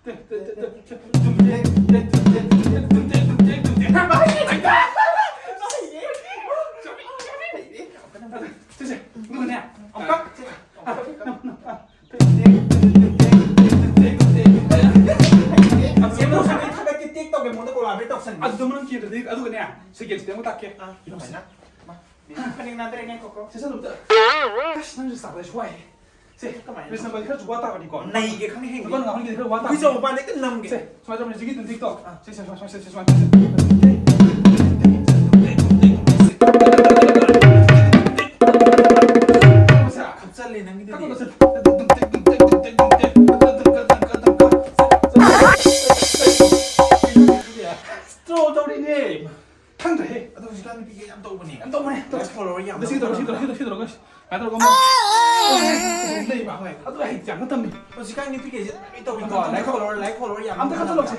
ꯇꯦ, ꯇꯦ, ꯇꯦ, ꯇꯦ, ꯇꯦ, ꯇꯨꯝ, ꯇꯦ, ꯇꯦ, ꯇꯨꯝ, ꯇꯦ, ꯇꯨꯝ, ꯇꯦ, ꯇꯨꯝ, ꯇꯦ, ꯇꯨꯝ, ꯇꯦ꯫ ꯁꯦ, ꯁꯦ, ꯑꯗꯨꯒꯅꯦ, ꯑꯃꯨꯛꯀ꯫ ꯑ, ꯅꯝ, ꯅꯝ, ꯑ꯫ ꯆꯦ ꯃꯣꯁꯟꯒꯤ ꯊꯕꯛꯀꯤ ꯇꯦꯛ ꯇꯧꯒꯦ ꯃꯉꯣꯟꯗ collaborate ꯇꯧꯁꯟꯒꯦ꯫ ꯑꯗꯨꯗ ꯃꯅꯨꯡ ꯀꯦꯟꯗ꯭ꯔꯗꯤ, ꯑꯗꯨꯒꯅꯦ, ꯁꯦꯀꯦꯟ ꯁꯤꯗꯤ ꯑꯃꯨꯛ ꯇꯥꯛꯀꯦ꯫ ꯑꯥ, ꯀꯃꯥꯏꯅ? ꯃꯥ, ꯃꯤꯅ ꯈꯅꯤꯡ ꯅꯥꯗ꯭ꯔꯦ, ꯉꯥꯏꯈꯣꯀꯣ꯫ ꯁꯦ, ꯁꯦ, ꯑꯗꯨꯝꯇ꯫ ꯑꯁ, ꯅꯪꯁꯨ ꯆꯥꯕꯗ ꯑꯩꯁꯨ ꯋꯥꯏꯍꯦ꯫ ꯁꯦ, ꯀꯃꯥꯏꯅ? ꯔꯤꯁ ꯅꯝꯕꯔꯗꯤ ꯈꯔꯁꯨ ꯋꯥ ꯇꯥꯕꯅꯤꯀꯣ꯫ ꯅꯩꯒꯦ ꯈꯪꯉꯦ, ꯍꯦꯡꯒꯦ꯫ ꯅꯨꯄꯥ ꯉꯥꯡꯍꯟꯒꯦꯗꯤ ꯈꯔ ꯋꯥ ꯇꯥꯕꯅꯤ꯫ ꯑꯩꯈꯣꯏ ꯆꯥꯎꯕ ꯃꯄꯥꯟꯗ ꯍꯦꯛꯇ ꯅꯝꯒꯦ꯫ ꯁꯦ, ꯁꯨꯃꯥꯏꯅ ꯇꯧꯕꯅꯦ, ꯍꯧꯖꯤꯛꯀꯤ ꯑꯗꯨꯝ ꯇꯦꯛ ꯇꯧ꯫ ꯑꯥ꯫ ꯁꯦ, ꯁꯦ, ꯁꯦ, ꯁꯦ, ꯁꯨꯃꯥꯏꯅ ꯇꯧꯁꯦ꯫ ꯈꯞꯆꯜꯂꯦ ꯅꯪꯒꯤꯗꯨꯗꯤ꯫ ꯈꯞꯆꯜꯂꯦ꯫ ꯑꯗꯨꯝ ꯇꯦꯛ, ꯑꯗꯨꯝ ꯇꯦꯛ, ꯑꯗꯨꯝ ꯇꯦꯛ, ꯑꯗꯨꯝ ꯇꯦꯛ꯫ ꯂꯩꯕ꯫ ꯍꯣꯏ꯫ ꯑꯗꯨ ꯑꯩ ꯌꯥꯝꯅ ꯇꯝꯃꯤ꯫ ꯍꯧꯖꯤꯛꯀꯥꯟ ꯅꯨꯄꯤꯈꯩꯁꯦ ꯂꯣꯏ ꯇꯧꯏꯀꯣ꯫ ꯑꯝꯇ, ꯑꯝꯇ, Like follower, like follower ꯌꯥꯝ ꯑꯝꯇ ꯈꯟꯖꯜꯂꯛꯁꯦ꯫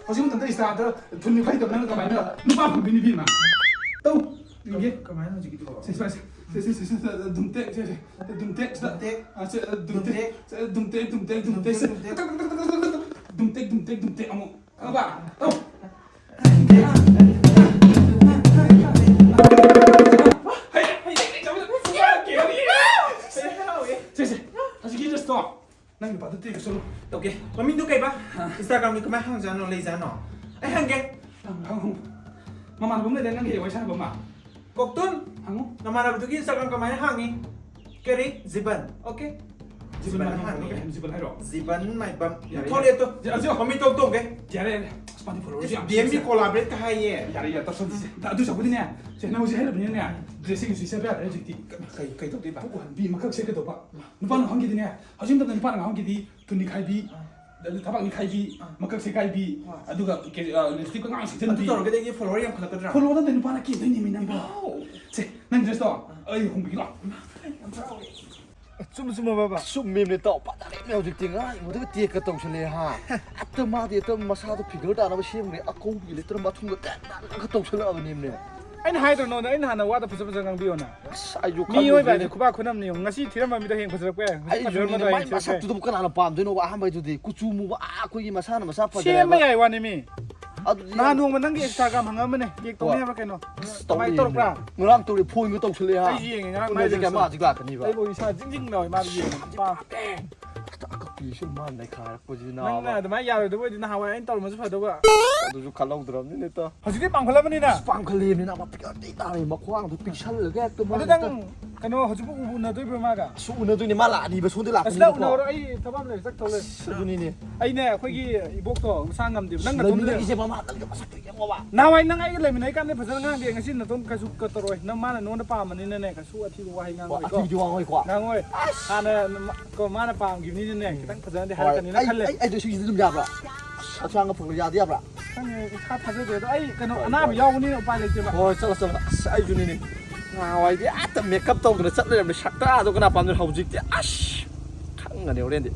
ꯍꯧꯖꯤꯛ ꯃꯇꯝꯗ Instaꯗ ꯊꯨꯝ ꯅꯤꯐꯨ ꯍꯩꯇꯕ ꯅꯪꯅ ꯀꯃꯥꯏꯅ ꯅꯨꯄꯥ ꯐꯪꯗꯣꯏꯅꯣ, ꯏꯕꯦꯝꯃ? ꯇꯧ꯫ ꯌꯦꯡꯒꯦ꯫ ꯀꯃꯥꯏꯅ ꯍꯧꯖꯤꯛꯀꯤꯗꯨꯕꯣ? ꯁꯦ, ꯁꯦ, ꯁꯦ, ꯗꯨꯝꯇꯦꯛ, ꯁꯦ, ꯁꯦ, ꯗꯨꯝꯇꯦꯛ, ꯁꯦ, ꯁꯦ꯫ ꯗꯨꯝꯇꯦꯛ꯫ ꯑ, ꯁꯦ, ꯑ, ꯗꯨꯝꯇꯦꯛ꯫ ꯗꯨꯝꯇꯦꯛ꯫ ꯁꯦ, ꯑ, ꯗꯨꯝꯇꯦꯛ, ꯗꯨꯝꯇꯦꯛ, ꯗꯨꯝꯇꯦꯛ, ꯁꯦ꯫ ꯗꯨꯝꯇꯦꯛ꯫ ꯗꯨꯝꯇꯦꯛ, ꯗꯨꯝꯇꯦꯛ, ꯗꯨꯝꯇꯦꯛ ꯑꯃꯨꯛ꯫ ꯈꯪꯉꯕ? ꯇꯧ꯫ ꯁꯦ, ꯁꯦ, ꯍꯧꯖꯤꯛꯀꯤ ꯗ꯭ꯔꯦꯁꯇꯣ ꯅꯪ ꯅꯨꯄꯥꯗꯣ ꯇꯦꯛ ꯆꯠꯂꯣ꯫ ꯇꯧꯒꯦ꯫ ꯃꯃꯤꯡꯗꯣ ꯀꯩꯕ? ꯑꯥ꯫ Instagramꯒꯤ ꯀꯃꯥꯏ ꯍꯥꯡꯖꯥꯠꯅꯣ, ꯂꯩꯖꯥꯠꯅꯣ? ꯑꯩ ꯍꯪꯒꯦ꯫ ꯍꯪꯉꯨ, ꯍꯪꯉꯨ꯫ ꯃꯃꯥꯟꯅꯕ ꯑꯃ ꯂꯩꯗꯥꯏ ꯅꯪꯒꯤ ꯋꯥꯔꯤ ꯁꯥꯟꯅꯕ ꯑꯃ? ꯀꯣꯛꯇꯨꯟ꯫ ꯍꯪꯉꯨ꯫ ꯅꯃꯥꯟꯅꯕꯗꯨꯒꯤ Instagram ꯀꯃꯥꯏꯅ ꯍꯥꯡꯉꯤ? ꯀꯦꯔꯤ ꯖꯤꯕꯟ꯫ Okay꯫ ꯖꯤꯕꯟ ꯖꯤꯕꯟ ꯍꯥꯡꯉꯤ꯫ ꯍꯥꯡꯉꯤ꯫ ꯀꯩ ꯍꯥꯏꯅꯣ? ꯖꯤꯕꯟ ꯍꯥꯏꯔꯣ? ꯖꯤꯕꯟ ꯃꯥꯏꯕꯝ꯫ ꯌꯥꯔꯦ, ꯊꯣꯛꯂꯛꯑꯦ ꯌꯥꯔꯦ꯫ ꯇꯨ꯫ ꯌꯥꯔꯦ, ꯌꯥꯔꯦ꯫ ꯃꯃꯤꯡ ꯊꯣꯛ ꯇꯣꯛꯑꯦ꯫ ꯌꯥꯔꯦ, ꯌꯥꯔꯦ꯫ ꯑꯁ, ꯃꯥꯗꯤ follower ꯌꯥꯝ ꯗꯤ ꯑꯦꯝꯒꯤ ꯌꯥꯝꯃꯤꯁꯦ꯫ Collaborate ꯀ ꯍꯥꯏꯌꯦ꯫ ꯌꯥꯔꯦ, ꯌꯥꯔꯦ, ꯇꯧꯁꯟꯁꯤꯁꯦ꯫ ꯑꯗꯨ ꯆꯥꯎꯈꯠꯅꯤꯅꯦ꯫ ꯁꯦ, ꯅꯪ ꯍꯧꯖꯤꯛ ꯍꯥꯏꯔꯕꯅꯤꯅꯅꯦ, dressꯁꯤꯡꯁꯨ ꯁꯦꯠꯄ ꯌꯥꯗ꯭ꯔꯦ ꯍꯧꯖꯤꯛꯇꯤ꯫ ꯀꯩ, ꯀꯩ ꯇꯧꯗꯣꯏꯕ? ꯄꯨꯛ ꯎꯍꯟꯕꯤ, ꯃꯀꯛ ꯁꯦꯠꯀꯗꯧꯕ꯫ ꯅꯨꯄꯥ ꯉꯥꯎꯍꯟꯈꯤꯗꯤꯅꯦ, ꯍꯧꯖꯤꯛ ꯃꯇꯝꯗ ꯅꯨꯄꯥ ꯉꯥꯎꯍꯟꯈꯤꯗꯤ ꯊꯨꯟ ꯅꯤꯈꯥꯏꯕꯤ, ꯑꯥ꯫ ꯑꯗꯨ ꯊꯕꯥꯛ ꯅꯤꯈꯥꯏꯕꯤ, ꯑꯥ꯫ ꯃꯀꯛ ꯁꯦꯒꯥꯏꯕꯤ, ꯑꯥ꯫ ꯑꯗꯨꯒ ꯀꯦ-, ꯑ, lipsticꯀ ꯉꯥꯡ ꯑꯗꯨ ꯁꯤꯠꯆꯟꯕꯤ꯫ ꯇꯧꯔꯒꯗꯤ ꯑꯩꯒꯤ follower ꯌꯥꯝꯈꯠꯂꯛꯀꯗ꯭ꯔꯥ? Follower ꯅꯠꯇꯦ, ꯅꯨꯄꯥꯅ ꯀꯦꯟꯗꯣꯏꯅꯦꯃꯤ ꯅꯪꯕꯣ꯫ ꯏꯃꯥꯎ! ꯁꯦ, ꯅꯪ dressꯇꯣ ꯑꯥ꯫ ꯑꯩ ꯍꯣꯡꯕꯤꯒꯦ ꯂꯥꯎ꯫ ꯏꯃꯥ, ꯌꯥꯝ ꯍꯔꯥꯎꯋꯦ꯫ ꯆꯨꯝ ꯆꯨꯝꯃꯕꯕ? ꯆꯨꯝꯃꯤꯕꯅꯦ ꯇꯥꯎ, ꯐꯖꯔꯦꯅꯦ ꯍꯧꯖꯤꯛꯇꯤ꯫ ꯉꯔꯥꯡ ꯎꯕꯗꯒ ꯇꯦꯛꯀ ꯇꯧꯁꯜꯂꯛꯑꯦ ꯍꯥ꯫ ꯍꯦꯛꯇ ꯃꯥꯗꯤ ꯍꯦꯛꯇ ꯃꯁꯥꯗꯣ figure ꯇꯥꯅꯕ ꯁꯦꯝꯈ꯭ꯔꯦ, ꯑꯀꯧꯕꯒꯤ ꯂꯤꯇꯔ ꯃꯊꯨꯝꯒ ꯇꯦꯛ ꯇꯦꯛꯀ ꯇꯧꯁꯜꯂꯛꯑꯕꯅꯦꯃꯤ꯫ ꯑꯩꯅ ꯍꯥꯏꯗ꯭ꯔꯣ ꯅꯉꯣꯟꯗ? ꯑꯩꯅ ꯍꯥꯟꯅ ꯋꯥꯗꯣ ꯐꯖ ꯐꯖ ꯉꯥꯡꯕꯤꯌꯣꯅ꯫ ꯑꯁ, ꯑꯩꯁꯨ ꯃꯤꯑꯣꯏꯕ ꯈꯜꯂꯨꯗ꯭ꯔꯦꯅꯦ꯫ ꯍꯥꯏꯁꯦ ꯈꯨꯕꯥꯛ ꯈꯨꯅꯝꯅꯤ ꯌꯦꯡꯉꯨ꯫ ꯉꯁꯤ ꯊꯤꯔꯝꯕ ꯃꯤꯗꯣ ꯍꯌꯦꯡ ꯐꯖꯔꯛꯄ ꯌꯥꯏ꯫ ꯉꯁꯤ ꯐꯖꯔꯝꯕꯗꯣ ꯑꯩꯁꯨꯅꯤꯅꯦ, ꯍꯌꯦꯡ ꯃꯥꯏ ꯊꯤꯔꯛꯄ ꯌꯥꯏ꯫ ꯃꯁꯛꯇꯨꯗꯕꯨ ꯀꯅꯥꯅ ꯄꯥꯝꯗꯣꯏꯅꯣꯕ? ꯑꯍꯥꯟꯕꯩꯗꯨꯗꯤ ꯀꯨꯆꯨ ꯃꯨꯕ, ꯑꯥ, ꯑꯩꯈꯣꯏꯒꯤ ꯃꯁꯥꯅ ꯃꯁꯥ ꯐꯖꯩ ꯁꯦꯝꯕ ꯍꯥꯏꯕ꯫ ꯌꯥꯏ ꯋꯥꯅꯦꯃꯤ꯫ ꯑꯗꯨꯗꯤ ꯅꯍꯥꯟ ꯌꯥꯝ ꯅꯣꯡꯃ ꯅꯪꯒꯤ Instagram ꯍꯪꯉꯝꯕꯅꯦ, ꯇꯦꯛ ꯇꯧꯅꯤ ꯍꯣꯏ꯫ ꯍꯥꯏꯕ꯭ꯔꯥ ꯀꯩꯅꯣ? ꯑꯁ, ꯀꯃꯥꯏꯅ ꯇꯧꯔꯤꯅꯦ꯫ ꯇꯧꯔꯛꯄ꯭ꯔꯥ? ꯉꯔꯥꯡ ꯇꯧꯔꯦ, ꯐꯣꯟꯒ ꯇꯧꯁꯜꯂꯛꯑꯦ ꯍꯥ꯫ ꯑꯩꯁꯨ ꯌꯦꯡꯉꯦ ꯉꯔꯥꯡ ꯎꯅꯁꯦ ꯃꯥꯏꯗꯨꯁꯨ꯫ ꯀꯌꯥ ꯃꯥ ꯍꯧꯖꯤꯛ ꯂꯥꯛꯀꯅꯤꯕ꯫ ꯑꯩꯕꯨ ꯏꯁꯥ ꯖꯤꯡ ꯖꯤꯡ ꯂꯥꯎꯋꯦ ꯃꯥꯗꯣ ꯌꯦꯡꯉꯦ꯫ ꯅꯨꯄꯥ꯫ ꯑꯁ, ꯑꯀꯛꯄꯤꯁꯨ ꯃꯥꯅ ꯅꯩꯈꯥꯏꯔꯛꯄ꯫ ꯄꯁꯤꯅ ꯅꯪꯅ ꯑꯃ꯫ ꯑꯗꯨꯃꯥꯏꯅ ꯌꯥꯔꯣꯏꯗꯕ ꯑꯣꯏꯗꯤ ꯅꯍꯥꯟꯋꯥꯏ ꯑꯩꯅ ꯇꯧꯔꯝꯃꯁꯨ ꯐꯗꯧꯕ꯫ ꯑꯗꯨꯁꯨ ꯈꯜꯍꯧꯗ꯭ꯔꯕꯅꯤꯅꯦ ꯇ꯫ ꯍꯧꯖꯤꯛꯇꯤ ꯄꯥꯝꯈꯠꯂꯕꯅꯤꯅ꯫ ꯑꯁ, ꯄꯥꯝꯈꯠꯂꯦꯃꯤ ꯅꯥꯕ, ꯐꯤꯒꯔ ꯊꯤ ꯇꯥꯔꯦ, ꯃꯈ꯭ꯋꯥꯡꯗꯣ ꯄꯤꯛꯁꯜꯂꯒ ꯍꯦꯛꯇ ꯑꯗꯨ ꯃꯥꯅ ꯅꯪ ꯍꯦꯛꯇ꯫ ꯀꯩꯅꯣ ꯍꯧꯖꯤꯛꯄꯨ ꯎꯅꯗꯣꯏꯕ꯭ꯔꯣ ꯃꯥꯒ? ꯑꯁ, ꯎꯅꯗꯣꯏꯅꯦ, ꯃꯥ ꯂꯥꯛꯑꯅꯤꯕ ꯁꯣꯝꯗ ꯑꯁ, ꯂꯥꯛꯀꯅꯤꯕꯀꯣ꯫ ꯅꯪ ꯎꯅꯔꯣ, ꯑꯩ ꯊꯕꯛ ꯑꯃ ꯂꯩꯔꯦ, ꯆꯠꯇꯧ ꯂꯩꯔꯦ꯫ ꯑꯁ, ꯑꯗꯨꯅꯤꯅꯦ꯫ ꯑꯩꯅꯦ ꯑꯩꯈꯣꯏꯒꯤ ꯏꯕꯣꯛꯇꯣ ꯃꯁꯥ ꯉꯝꯗꯦꯕ, ꯅꯪ ꯅꯇꯣꯝꯗ ꯂꯩꯔꯣ꯫ ꯂꯩꯃꯤꯟꯅꯔꯤꯁꯦ ꯃꯃꯥ ꯅꯪꯒ ꯃꯁꯛꯇꯣ ꯌꯦꯡꯉꯣꯕ꯫ ꯅꯍꯥꯟꯋꯥꯏ ꯅꯪ ꯑꯩꯒ ꯂꯩꯃꯤꯟꯅꯔꯤ ꯀꯥꯟꯗ ꯐꯖꯅ ꯉꯥꯡꯗꯦ, ꯉꯁꯤ ꯅꯇꯣꯝ ꯀꯩꯁꯨ ꯀꯩ ꯇꯧꯔꯣꯏ꯫ ꯅꯪ ꯃꯥꯅ ꯅꯉꯣꯟꯗ ꯄꯥꯝꯕꯅꯤꯅꯅꯦ, ꯀꯩꯁꯨ ꯑꯊꯤꯕ ꯋꯥꯍꯩ ꯉꯥꯡꯉꯣꯏꯀꯣ꯫ ꯑꯊꯤꯕꯗꯤ ꯋꯥ ꯉꯥꯡꯉꯣꯏꯀꯣ꯫ ꯉꯥꯡꯉꯣꯏ꯫ ꯑꯁ! ꯍꯥꯟꯅ ꯅ-, ꯀꯣ, ꯃꯥꯅ ꯄꯥꯝꯈꯤꯕꯅꯤꯅꯅꯦ, ꯎꯝ꯫ ꯈꯤꯇꯪ ꯐꯖꯅꯗꯤ ꯍꯣꯏ, ꯍꯥꯏꯔꯛꯀꯅꯤꯅ ꯑꯩ, ꯈꯜꯂꯦ꯫ ꯑꯩ, ꯑꯩ ꯗ꯭ꯔꯦꯁꯁꯤꯡꯁꯤꯗꯤ ꯑꯗꯨꯝ ꯌꯥꯕ꯭ꯔꯥ? ꯑꯁ, ꯍꯛꯆꯥꯡꯒ ꯐꯕ ꯌꯥꯗꯤ ꯌꯥꯕ꯭ꯔꯥ? ꯈꯪꯗꯦ, ꯏꯁꯥ ꯊꯥꯖꯗꯦ꯫ ꯑꯗꯣ ꯑꯩ ꯀꯩꯅꯣ, ꯍꯣꯏ, ꯑꯅꯥꯕ ꯍꯣꯏ꯫ ꯌꯥꯎꯕꯅꯤꯅ ꯎꯄꯥꯏ ꯂꯩꯇꯦꯕ꯫ ꯍꯣꯏ, ꯆꯠꯂꯣ, ꯆꯠꯂꯣ꯫ ꯑꯁ, ꯑꯩꯁꯨꯅꯤꯅꯦ꯫ ꯅꯍꯥꯟꯋꯥꯏꯗꯤ ꯑꯇ ꯃꯦꯀꯞ ꯇꯧꯗꯅ ꯆꯠ ꯂꯩꯔꯝꯃꯦ, ꯁꯛꯇꯥꯗꯣ ꯀꯅꯥ ꯄꯥꯝꯗꯣꯏꯅꯣ? ꯍꯧꯖꯤꯛꯇꯤ ꯑꯁ ꯈꯪꯒꯅꯤ ꯍꯣꯔꯦꯟꯗꯤ꯫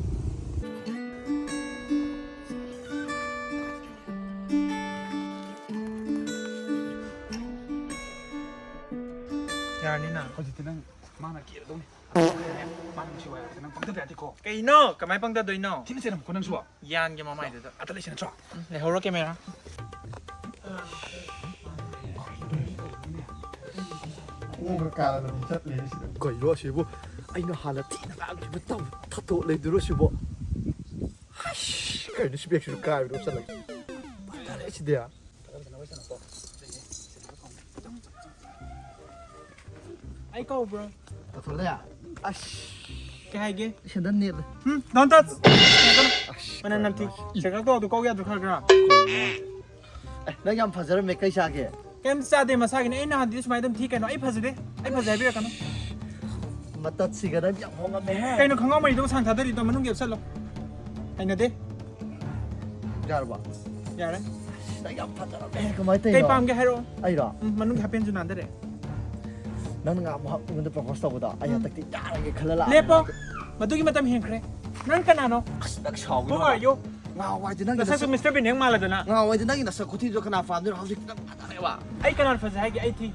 ꯌꯥꯔꯅꯤꯅ꯫ ꯍꯧꯖꯤꯛꯇꯤ ꯅꯪ ꯃꯥꯅ ꯀꯦꯔꯗꯧꯅꯤ꯫ ꯃꯥꯅ ꯅꯨꯡꯁꯤ ꯍꯥꯏꯔꯕꯗ ꯅꯪ ꯄꯪꯊꯕ ꯌꯥꯗꯦꯀꯣ꯫ ꯀꯩꯅꯣ? ꯀꯃꯥꯏ ꯄꯪꯊꯗꯣꯏꯅꯣ? ꯊꯤꯅ ꯆꯦꯜꯂꯝꯃꯨꯀꯣ ꯅꯪꯁꯨ꯫ ꯌꯥꯟꯒꯦ ꯃꯃꯥꯏꯗꯨꯗ꯫ ꯑꯗ ꯂꯩꯁꯤ ꯅꯠꯇ꯭ꯔꯣ? ꯎꯝ, ꯂꯩꯍꯧꯔꯣ ꯀꯦꯃꯦꯔꯥ꯫ ꯈꯣꯡꯒ ꯀꯥꯔꯒꯗꯤ ꯆꯠꯂꯦ ꯁꯤꯗ꯫ ꯀꯩꯅꯣ ꯑꯁꯤꯕꯨ? ꯑꯩꯅ ꯍꯥꯟꯅ ꯊꯤꯅ ꯉꯥꯡꯈꯤꯕ ꯇꯧ ꯊꯥꯗꯣꯛ ꯂꯩꯗꯣꯏꯔꯣ ꯁꯤꯕꯣ? ꯍꯩꯁ! ꯀꯩꯅꯣ ꯁꯤ ꯕꯦꯒꯁꯤꯁꯨ ꯀꯥꯏꯕꯗꯣ ꯆꯠꯂꯒ꯫ ꯐꯖꯔꯦ ꯁꯤꯗꯤ꯫ ꯑꯩ ꯀꯧꯕ꯭ꯔꯣ? ꯇꯥꯊꯣꯜꯂꯦ꯫ ꯑꯁ꯫ ꯀꯩ ꯍꯥꯏꯒꯦ? ꯁꯦꯟꯗꯟ ꯅꯦꯠꯂꯦ꯫ ꯎꯝ, don't touch꯫ ꯑꯁ, ꯃꯅꯝ ꯅꯝꯊꯤ꯫ ꯀꯩꯅꯣ ꯍꯥꯏꯁꯤ? ꯁꯦꯒꯜ ꯇꯧ ꯑꯗꯨ ꯀꯧ ꯌꯥꯗ꯭ꯔꯣ ꯈꯔ ꯈꯔ? ꯑꯦ, ꯅꯪ ꯌꯥꯝ ꯐꯖꯔꯝꯃꯦ, ꯀꯩ ꯆꯥꯒꯦ? ꯀꯩꯝ ꯆꯥꯗꯦ, ꯃꯁꯥꯒꯤꯅꯦ꯫ ꯑꯩꯅ ꯍꯥꯟꯗꯤ ꯁꯨꯃꯥꯏꯅ ꯑꯗꯨꯝ ꯊꯤ ꯀꯩꯅꯣ꯫ ꯑꯩ ꯐꯖꯗꯦ? ꯑꯩ ꯐꯖꯩ ꯍꯥꯏꯕꯤꯔꯛꯀꯅꯨ꯫ ꯃꯇꯠꯁꯤꯒ ꯅꯪ ꯌꯥꯝ ꯍꯣꯡꯉꯝꯃꯦꯍꯦ꯫ ꯀꯩꯅꯣ ꯈꯪꯉꯥꯎ ꯃꯔꯤꯗꯨꯕꯨ ꯁꯥꯡ ꯊꯥꯗꯔꯤꯗꯣ? ꯃꯅꯨꯡꯒꯤ ꯌꯦꯞꯁꯜꯂꯣ꯫ ꯍꯩꯅꯗꯦ꯫ ꯌꯥꯔꯕ? ꯌꯥꯔꯦ꯫ ꯅꯪ ꯌꯥꯝ ꯐꯖꯔꯝꯃꯦ꯫ ꯀꯃꯥꯏꯅ ꯇꯧꯔꯤꯅꯣ? ꯀꯩ ꯄꯥꯝꯒꯦ ꯍꯥꯏꯔꯛꯑꯣ꯫ ꯑꯩꯔꯣ? ꯎꯝ, ꯃꯅꯨꯡꯒꯤ ꯍꯥꯄꯦꯟꯁꯨ ꯅꯥꯟꯗꯔꯦ꯫ ꯅꯪꯅ ꯉꯥꯏꯍꯥꯛ ꯑꯃꯨꯛ ꯑꯩꯉꯣꯟꯗ propose ꯇꯧꯕꯗꯣ ꯑꯩ ꯎꯝ꯫ ꯍꯟꯗꯛꯇꯤ ꯌꯥꯔꯒꯦ ꯈꯜꯂ ꯂꯥꯛꯑꯦ꯫ ꯂꯦꯞꯄꯣ꯫ ꯃꯗꯨꯒꯤ ꯃꯇꯝ ꯍꯦꯟꯈ꯭ꯔꯦ꯫ ꯅꯪ ꯀꯅꯥꯅꯣ? ꯑꯁ, ꯅꯪ ꯁꯥꯎꯒꯅꯨ꯫ Who are you? ꯉꯍꯥꯟꯋꯥꯏꯗꯤ ꯅꯪꯒꯤ ꯅꯁꯛꯇꯨ ꯅꯁꯛ, ꯃꯤꯁꯇꯔ ꯕꯤꯟ ꯍꯦꯛ ꯃꯥꯜꯂꯗꯅ꯫ ꯉꯍꯥꯟꯋꯥꯏꯗꯤ ꯅꯪꯒꯤ ꯅꯁꯛ ꯈꯨꯊꯤꯗꯨ ꯀꯅꯥ ꯄꯥꯝꯗꯣꯏꯅꯣ? ꯍꯧꯖꯤꯛꯇꯤ ꯅꯪ ꯐꯖꯔꯦꯕ꯫ ꯑꯩ ꯀꯅꯥꯅ ꯐꯖꯩ ꯍꯥꯏꯒꯦ? ꯑꯩ ꯊꯤ꯫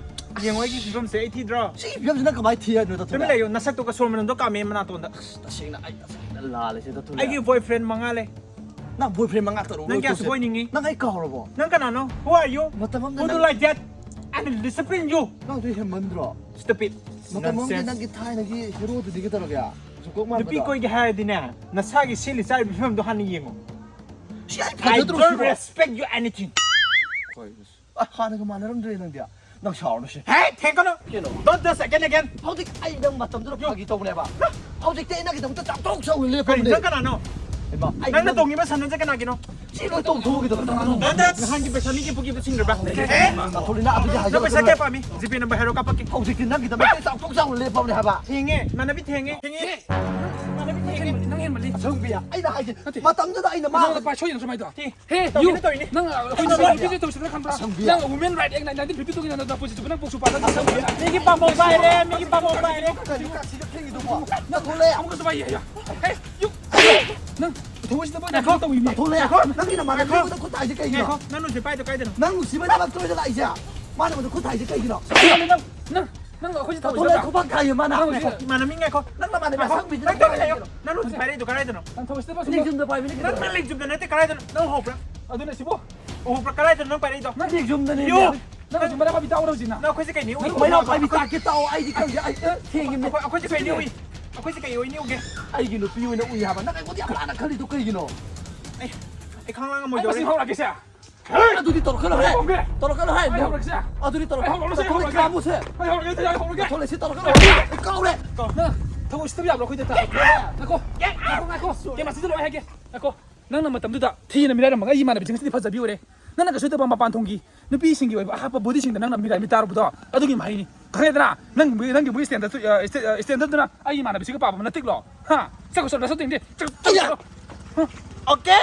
ꯌꯦꯡꯉꯣ ꯑꯩꯒꯤ ꯐꯤꯕꯝꯁꯦ, ꯑꯩ ꯊꯤꯗ꯭ꯔꯣ? ꯁꯤ ꯐꯤꯕꯝꯁꯤ ꯅꯪ ꯀꯃꯥꯏꯅ ꯊꯤ ꯍꯥꯏꯅꯣ, ꯇꯥꯊꯣꯜꯂꯦ? ꯇꯨꯃꯤꯟ ꯂꯩꯌꯨ, ꯅꯁꯛꯇꯨꯒ ꯁꯣꯔ ꯃꯅꯝꯗꯣ ꯀꯥꯝꯃꯦ ꯃꯅꯥꯇꯣꯟꯗ꯫ ꯑꯁ, ꯇꯁꯦꯡꯅ ꯑꯩ ꯇꯁꯦꯡꯅ ꯂꯥꯜꯂꯦ ꯁꯤ, ꯇꯥꯊꯣꯜꯂꯦ꯫ ꯑꯩꯒꯤ boyfriend ꯃꯉꯥ ꯂꯩ꯫ ꯅꯪ boyfriend ꯃꯉꯥ ꯇꯔꯨꯛ ꯅꯪ ꯂꯣꯏ ꯀꯌꯥ ꯇꯣꯛꯁꯦ꯫ ꯁꯨꯕ ꯑꯣꯏꯅꯤꯡꯉꯤ? ꯅꯪ ꯑꯩ ꯀꯥꯎꯔꯕꯣ? ꯅꯪ ꯀꯅꯥꯅꯣ? Who are you? ꯃꯇꯝ ꯑꯃꯗ Who do ꯅꯪ like that? I will discipline you. ꯅꯪ ꯑꯗꯨ ꯍꯦꯟꯃꯟꯗ꯭ꯔꯣ? Stupid. ꯃꯇꯝ ꯑꯃꯒꯤ Nonsense. ꯅꯪꯒꯤ ꯊꯥꯏꯅꯒꯤ heroꯗꯨꯗꯤ ꯀꯩꯗꯧꯔꯒꯦ? ꯁꯨꯡꯀꯣꯛ ꯅꯨꯄꯤ ꯃꯥꯟꯕꯗꯣ꯫ ꯀꯣꯏꯒꯦ ꯍꯥꯏꯔꯗꯤꯅꯦ, ꯅꯁꯥꯒꯤ ꯁꯦꯠꯂꯤ ꯆꯥꯔꯤꯕ ꯐꯤꯕꯝꯗꯣ ꯍꯥꯟꯅ ꯌꯦꯡꯉꯣ꯫ ꯁꯤ ꯑꯩ I ꯐꯖꯗ꯭ꯔꯣ don't ꯁꯤꯕꯣ? Respect you anything. ꯀꯩꯅꯣ? ꯑ, ꯍꯥꯟꯅꯒ ꯃꯥꯟꯅꯔꯝꯗ꯭ꯔꯦ ꯅꯪꯗꯤ꯫ ꯅꯪ ꯁꯥꯎꯔꯅꯨ ꯁꯦ꯫ ꯍꯦ, ꯊꯦꯡꯒꯅꯨ꯫ ꯀꯩꯅꯣ? Don't touch again, again. ꯍꯧꯖꯤꯛ ꯑꯩ ꯅꯪ ꯃꯇꯝꯗꯨꯗ ꯐꯥꯒꯤ ꯇꯧꯕꯅꯦꯕ꯫ ꯍꯧꯖꯤꯛꯇꯤ ꯑꯩ ꯅꯪꯒꯤꯗꯃꯛꯇ ꯆꯥꯎꯊꯣꯛ ꯆꯥꯎꯅ ꯀꯔꯤ? ꯂꯦꯞꯄꯝꯅꯦ꯫ ꯅꯪ ꯀꯅꯥꯅꯣ? ꯏꯃꯥ, ꯑꯩ ꯅꯪꯅ ꯅꯪ ꯇꯣꯡꯉꯤꯕ ꯁꯟꯗꯟꯁꯦ ꯀꯅꯥꯒꯤꯅꯣ? ꯁꯤ ꯂꯣꯏ ꯇꯧꯊꯣꯛꯑꯒꯦ ꯇꯧꯕ ꯅꯪ꯫ ꯅꯪ ꯅꯍꯥꯟꯒꯤ ꯄꯩꯁꯥ ꯃꯤꯒꯤ ꯄꯨꯈꯤꯕꯗ ꯁꯤꯡꯗ꯭ꯔꯕ? ꯑꯦ? ꯇꯥꯊꯣꯜꯂꯤꯅ ꯑꯗꯨꯗꯤ ꯅꯪ ꯄꯩꯁꯥ ꯍꯥꯏꯖꯔꯛꯀꯅꯨ꯫ ꯀꯌꯥ ꯄꯥꯝꯃꯤ? ꯖꯤꯄꯦ ꯅꯝꯕꯔ ꯍꯥꯏꯔꯣ, ꯀꯥꯞꯄꯛꯀꯦ꯫ ꯍꯧꯖꯤꯛꯇꯤ ꯅꯪꯒꯤꯗꯃꯛꯇ ꯆꯥꯎꯊꯣꯛ ꯆꯥꯎꯅ ꯂꯦꯞꯄꯕꯅꯦ ꯍꯥꯏꯕ꯫ ꯊꯦꯡꯉꯦ, ꯏꯃꯥꯟꯅꯕꯤ, ꯊꯦꯡꯉꯦ꯫ ꯊꯦꯡꯉꯦ꯫ ꯅꯪ ꯍꯦꯟꯃꯜꯂꯤ, ꯅꯪ ꯍꯦꯟꯃꯜꯂꯤ꯫ ꯑꯁꯪꯕꯤ, ꯑꯩꯅ ꯍꯥꯏꯁꯦ, ꯅꯠꯇꯦ꯫ ꯃꯇꯝꯗꯨꯗ ꯑꯩꯅ ꯃꯥ ꯅꯪꯉꯣꯟꯗ ꯄꯥꯏ ꯁꯣꯏꯗꯅ ꯁꯨꯃꯥꯏꯅ ꯇꯧ꯫ ꯍꯦ, ꯇꯧꯏꯅꯦ, ꯌꯨ, ꯇꯧꯏꯅꯦ꯫ ꯅꯪ ꯑꯩꯈꯣꯏ ꯅꯨꯄꯤꯁꯦ ꯇꯧꯁꯤꯟꯅ ꯈꯪꯕ꯭ꯔꯥ? ꯑꯁꯪꯕꯤ꯫ ꯅꯪ Women Right Act nineteen fifty two ꯒꯤ ꯅꯪ ꯄꯨꯟꯁꯤꯗꯨꯕꯨ ꯅꯪ ꯄꯣꯛꯁꯨ ꯄꯥꯜꯂꯒ ꯑꯁꯪꯕꯤ꯫ ꯃꯤꯒꯤ ꯄꯥꯝꯕꯧ ꯄꯥꯏꯔꯦ, ꯃꯤꯒꯤ ꯄꯥꯝꯕꯧ ꯄꯥꯏꯔꯦ꯫ ꯀꯩꯅꯣ ꯀꯥꯁꯤꯒ ꯊꯦꯡꯉꯤꯗꯨꯕꯣ? ꯅꯪ ꯊꯣꯛꯂꯛꯑꯦ꯫ ꯑꯃꯨꯛꯀꯁꯨ ꯄꯥꯏ, ꯌꯥ, ꯌꯥ꯫ ꯍꯦ, ꯌꯨ, ꯅꯪ ꯊꯑꯣꯏꯁꯤꯗ ꯃꯣꯏꯅ ꯉꯥꯏꯈꯣ꯫ ꯇꯧꯏꯅꯦ꯫ ꯊꯣꯛꯂꯛꯑꯦ꯫ ꯅꯪꯒꯤ ꯅꯃꯥꯟꯅꯕꯤ ꯉꯥꯏꯈꯣ꯫ ꯑꯩꯉꯣꯟꯗ ꯈꯨꯠ ꯊꯥꯏꯁꯦ ꯀꯩꯒꯤꯅꯣ? ꯉꯥꯏꯈꯣ, ꯅꯪ ꯅꯨꯡꯁꯤꯠ ꯄꯥꯏꯗꯣ ꯀꯥꯏꯗꯅꯣ? ꯅꯪ ꯅꯨꯡꯁꯤꯕ ꯅꯥꯃꯛꯇꯣꯏꯗ ꯂꯥꯛꯏꯁꯦ? ꯃꯥꯅ ꯑꯩꯉꯣꯟꯗ ꯈꯨꯠ ꯊꯥꯏꯁꯦ ꯀꯩꯒꯤꯅꯣ? ꯅꯪ, ꯅꯪ ꯑꯩꯈꯣꯏꯁꯦ ꯊꯑꯣꯏꯁꯤꯗ ꯊꯣꯛꯂꯛꯑꯦ, ꯈꯨꯕꯥꯛ ꯊꯥꯏꯌꯦ ꯃꯥꯅ꯫ ꯅꯪ ꯍꯧꯖꯤꯛ ꯏꯃꯥꯟꯅꯕꯤ ꯉꯥꯏꯈꯣ꯫ ꯅꯪ ꯅꯃꯥꯟꯅꯕꯤ ꯉꯥꯏꯈꯣ꯫ ꯑꯁꯪꯕꯤꯗꯨꯅ ꯅꯪ ꯇꯨꯃꯤꯟ ꯂꯩꯌꯣ꯫ ꯅꯪ ꯅꯨꯡꯁꯤꯠ ꯄꯥꯏꯔꯛꯏꯗꯣ ꯀꯗꯥꯏꯗꯅꯣ? ꯅꯪ ꯊꯑꯣꯏꯁꯤꯗ ꯂꯦꯡꯖꯨꯝꯗ ꯄꯥꯏꯕꯅꯤ ꯀꯩꯅꯣ꯫ ꯅꯪ ꯂꯦꯡꯖꯨꯝꯗ ꯅꯠꯇꯦ, ꯀꯗꯥꯏꯗꯅꯣ? ꯅꯪ ꯎꯍꯧꯕ꯭ꯔꯥ? ꯑꯗꯨꯅ ꯁꯤꯕꯨ꯫ ꯎꯍꯧꯕ꯭ꯔꯥ? ꯀꯗꯥꯏꯗꯅꯣ ꯅꯪ ꯄꯥꯏꯔꯛꯏꯗꯣ? ꯅꯪ ꯂꯦꯡꯖꯨꯝꯗꯅꯦ꯫ ꯌꯣ! ꯅꯪ ꯍꯧꯖꯤꯛ ꯃꯔꯥ ꯐꯥꯕꯤ ꯇꯥꯛꯎꯔꯣ ꯍꯧꯖꯤꯛ ꯅꯪ? ꯅꯪ ꯑꯩꯈꯣꯏꯁꯦ ꯀꯩꯅꯤ ꯎꯏ? ꯅꯪ ꯃꯩꯔꯥ ꯄꯥꯏꯕꯤ ꯇꯥꯛꯀꯦ ꯇꯥꯛꯑꯣ, ꯑꯩꯗꯤ ꯈꯪꯗꯦ, ꯑꯩ, ꯑꯦ, ꯊꯦꯡꯉꯤꯅꯦ꯫ ꯑꯩꯈꯣꯏ, ꯑꯩꯈꯣꯏꯁꯦ ꯀꯩꯅꯤ ꯎꯏ? ꯑꯩꯈꯣꯏꯁꯦ ꯀꯩ ꯑꯣꯏꯅꯤ ꯎꯒꯦ? ꯑꯩꯒꯤ ꯅꯨꯄꯤ ꯑꯣꯏꯅ ꯎꯏ ꯍꯥꯏꯕ꯫ ꯅꯪ ꯑꯩꯉꯣꯟꯗ ꯌꯥꯝ ꯂꯥꯟꯅ ꯈꯜꯂꯤꯗꯣ ꯀꯩꯒꯤꯅꯣ? ꯑꯩ, ꯑꯩ ꯈꯪꯂꯥꯡ ꯑꯩ ꯉꯝꯃꯣꯏꯗꯧꯔꯦ꯫ ꯃꯁꯤ ꯍꯧꯔꯛꯑꯒꯦꯁꯦ꯫ ꯑꯗꯨꯗꯤ ꯇꯧꯔꯛꯀꯅꯨ ꯍꯦ꯫ ꯍꯧꯔꯛꯑꯒꯦ꯫ ꯇꯧꯔꯛꯀꯅꯨ ꯍꯦ꯫ ꯑꯩ ꯍꯧꯔꯛꯑꯒꯦꯁꯦ꯫ ꯑꯗꯨꯗꯤ ꯇꯧꯔꯛꯀꯅꯨ꯫ ꯑꯩ ꯍꯧꯔꯛꯑꯒꯦꯁꯦ, ꯑꯩ ꯇꯧꯔꯛꯑꯒꯦ꯫ ꯇꯧꯔꯛꯀꯅꯨ ꯍꯦ꯫ ꯑꯩ ꯍꯧꯔꯛꯑꯒꯦ, ꯑꯩ ꯍꯧꯔꯛꯑꯒꯦ꯫ ꯇꯧꯔꯛꯀꯅꯨ ꯍꯦ꯫ ꯑꯩ ꯀꯥꯎꯔꯦ꯫ ꯅꯪ ꯊꯕꯛ ꯎꯁꯤꯠꯇꯕ ꯌꯥꯕ꯭ꯔꯣ ꯑꯩꯈꯣꯏꯗ? ꯉꯥꯏꯈꯣ꯫ ꯉꯥꯏꯈꯣ, ꯉꯥꯏꯈꯣ꯫ ꯀꯦꯃꯦꯔꯥ ꯁꯤꯗ ꯂꯣꯏ ꯍꯥꯏꯒꯦ꯫ ꯉꯥꯏꯈꯣ꯫ ꯅꯪꯅ ꯃꯇꯝꯗꯨꯗ ꯊꯤꯅ ꯃꯤꯔꯥꯏꯔꯝꯃꯒ ꯑꯩꯒꯤ ꯏꯃꯥꯟꯅꯕꯤꯁꯤꯡꯁꯤꯗꯤ ꯐꯖꯕꯤ ꯑꯣꯏꯔꯦ꯫ ꯅꯪꯅ ꯀꯩꯁꯨ ꯅꯠꯇꯕ ꯃꯄꯥꯟ ꯊꯣꯡꯒꯤ ꯅꯨꯄꯤꯁꯤꯡꯒꯤ ꯑꯣꯏꯕ ꯑꯍꯥꯞꯄ ꯕꯣꯗꯤꯁꯤꯡꯗ ꯅꯪꯅ ꯃꯤꯔꯥꯏ ꯃꯤꯠ ꯇꯥꯔꯨꯕꯗꯣ ꯑꯗꯨꯒꯤ ꯃꯍꯩꯅꯤ꯫ ꯈꯪꯉꯦꯗꯅ? ꯅꯪ, ꯅꯪꯒꯤ ꯕꯣꯗꯤ ꯁ꯭ꯇꯦꯟꯗꯔꯗ, ꯑ, ꯁ꯭ꯇꯦ-, ꯑ, ꯁ꯭ꯇꯦꯟꯗꯔꯗꯨꯅ ꯑꯩꯒꯤ ꯏꯃꯥꯟꯅꯕꯤꯁꯤꯒ ꯄꯥꯕ ꯅꯠꯇꯦꯛꯂꯣ? ꯍꯥ? ꯆꯠꯈꯣ, ꯆꯠꯂꯣ, ꯅꯁꯛ ꯇꯤꯡꯗꯦ꯫ ꯆꯠ-, ꯆꯠꯂꯣ, ꯑꯌꯥ! ꯆꯠꯂꯣ꯫ ꯍꯥ? ꯑꯣꯀꯦ꯫